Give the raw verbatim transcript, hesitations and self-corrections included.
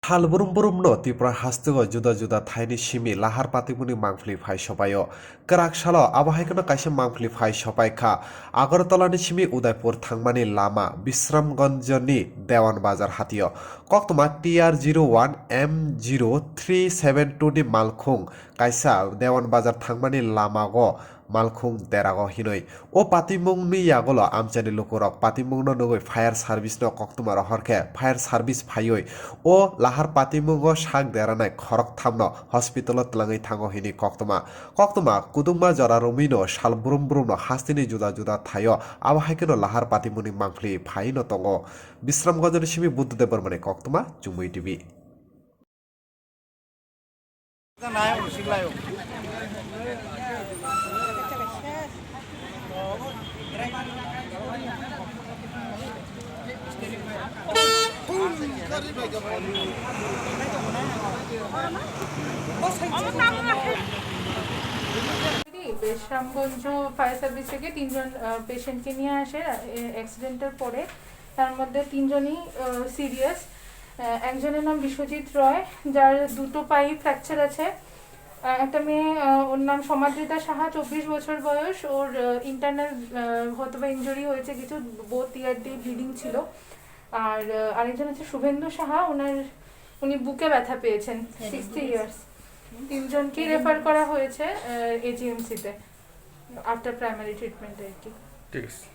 Sal brum brumno Tripura hasteo juda juda thaini simi lahar patimungni mangpili phai sopaio. Kwrak salo abo hai kheno kaisa mangpili phai sopai kha. Agartala ni simi Udaipur thangmani lama Bisramganj ni Dewan Bazar hatio. Koktwma T R zero one M zero three seven two ni malkhung kaisa Dewan Bazar thangmani lamago malkhung derago hinwi. O patimungni yagulo amchaini lukurok patimungno nugwi fire service no koktwma rohor khe fire service phaiwi o lahar patimungo sak deranai khorok thamno hospital o twlangwi thango hinwi koktwma. Koktwma kudukma jora romwino sal brum brumno hasteni juda juda thaio abo hai kheno lahar patimungni mangpili phaino tongo. Bisramganj ni simi Buddha Debbarmani koktwma Chumui T V. বেশরামগঞ্জ fire service থেকে তিনজন পেশেন্টকে নিয়ে আসে অ্যাক্সিডেন্টের পরে। তার মধ্যে তিনজনই সিরিয়াস। একজনের নাম বিশ্বজিৎ রয়, যার দুটো পাই ফ্র্যাকচার আছে। আহ, একটা মেয়ে, আহ, ওর নাম সমাদৃতা সাহা, চব্বিশ বছর বয়স। ওর ইন্টারনাল হয়তো বা ইঞ্জুরি হয়েছে কিছু, বোথ ইয়ার দিয়ে ব্লিডিং ছিল। আর আহ, আরেকজন আছে শুভেন্দু সাহা, ওনার, উনি বুকে ব্যথা পেয়েছেন। Sixty years. তিনজনকেই রেফার করা হয়েছে এজিএমসিতে, আফটার প্রাইমারি ট্রিটমেন্ট আর কি। ঠিক আছে।